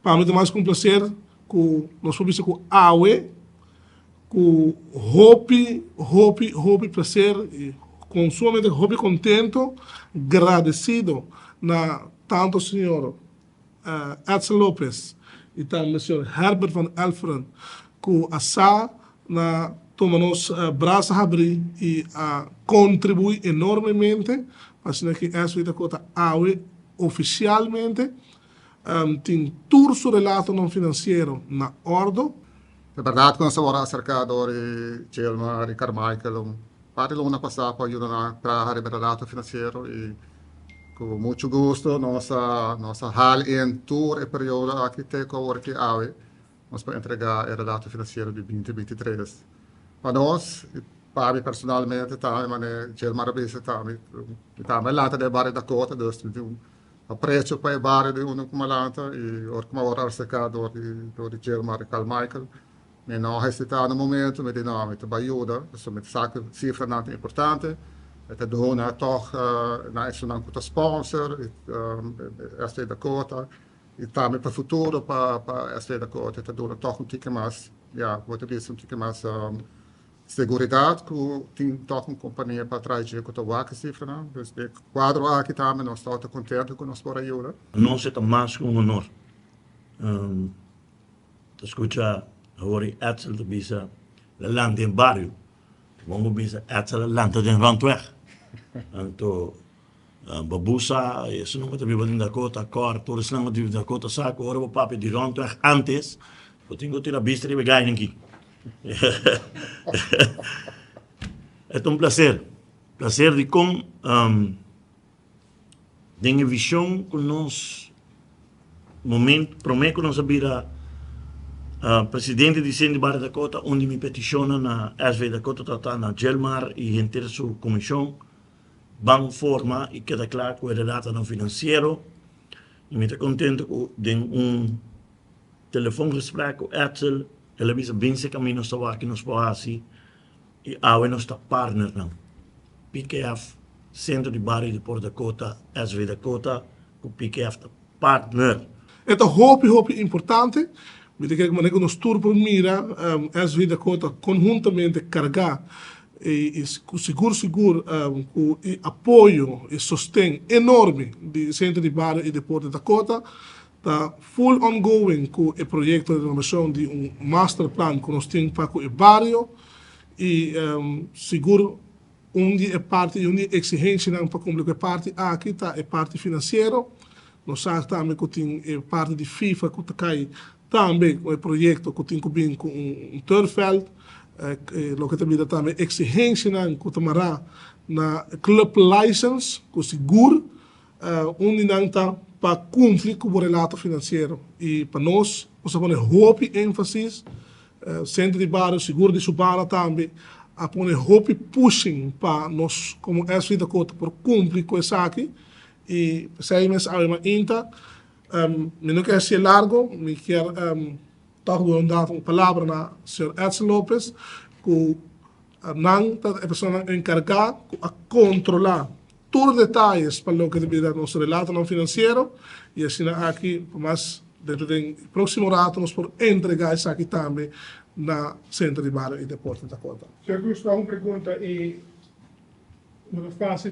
Pa mi ta mas ku un plaser ku nos por bisa ku awe ku hopi hopi hopi plaser i kon sumamente hopi kontento, gradesido na tanto señor Edsel Lopez i tambe señor Herbert van Elferen ku a sa na tuma nos brasa habrí i a kontribuí enormemente pa asina ki SV Dakota awe ofisialmente tin tur su relatonan finansiero na òrdo. Ta bèrdat ku nos a wòrdu aserká dor di Gilmar i Carmichael un par di luna pasá pa yuda nan traha riba e relato finansiero i ku muchu gusto nos a nos a hal in tur e periodo aki te ku awor ki awe nos por entregá e relato finansiero di binti 23. Pa nos i pa mi personalmente tambe manera Gilmar a bisa tambe mi tambe a lanta den e bario Dakota dus mi tin un Aprecio pa e bario di unda ku mi a lanta i ora ku mi a wòrdu aserká dor di Gilmar i Carl Michael, mi no a hesitá na momento, mi di no, mi ta bai yuda, pasobra mi ta sa ku e sifranan ta importante, e ta duna tòg na esunnan ku ta sponsor SV Dakota i tambe pa futuro pa SV Dakota e ta duna tòg un tiki mas, ya, bo ta bisa un tiki mas. Seguridat ku tin tòg un kompania pa traha dje ku ta wak e sifranan. Dus e kuadro aki tambe nos ta kontentu ku nos por a yuda. Nos e ta mas ku un honor. Ta skucha awor i Edsel ta bisa el a lanta den bario. Bon bo bisa Edsel a lanta den Randweg. Anto Babu sa, esun ku ta biba den Dakota, Cor, tur esnan ku ta biba den Dakota sa ku ora bo papia di Randweg antes bo tin ku tira bista riba e gainan aki. E ta un placer. Placer di con den e vision cu nos momento prome cu nos a bira presidente di Sende Barrio Dakota un di mi peticionnan na SV Dakota ta ta na Gilmar y henter su comision ban forma y keda cla cu e relatonan financiero y mi ta contento cu den un Telefoongesprek ku Edsel, el a bisa binse kaminda nos ta wak nos por hasi i awe nos ta partnernan. PKF, Sentro di Bario di Port Dakota, SV Dakota ku PKF ta partner. E ta hopi hopi importante, mi ta kere ku manera ku nos tur por mira SV Dakota konhuntamente kargá i ku sigur sigur ku e apoyo i sosten enorme di Sentro di Bario i Deporte Dakota. Ta full ongoing ku e proyekto di renobashon di un masterplan ku nos tin pa ku e bario i sigur un di e parti i un di e eksigensianan pa kumpli ku e parti aki ta e parti finansiero. Nos sa tambe ku tin e parti di FIFA ku ta kai tambe ku e proyekto ku tin ku bin ku un turfveld, loke ta bira tambe eksigensianan ku ta mará na club license ku sigur Un di nan ta pa kumpli ku bo relato finansiero i pa nos, nos a pone hopi énfasis, Sentro di Bario sigur di su banda tambe a pone hopi pushing pa nos komo SV Dakota por kumpli ku esaki i p'esei mes awe mainta mi no ke hasié largo, mi kier tòg duna un dato, un palabra na señor Edson Lopez ku nan ta e personanan enkargá ku a kontrolá tur detayes pa loke ta bira nos relatonan finansiero i asina aki pa mas dentro den e próksimo rato nos por entregá esaki tambe na Sentro di Bario i Deporte Dakota. Señor Cruz, un pregunta i no ta fácil.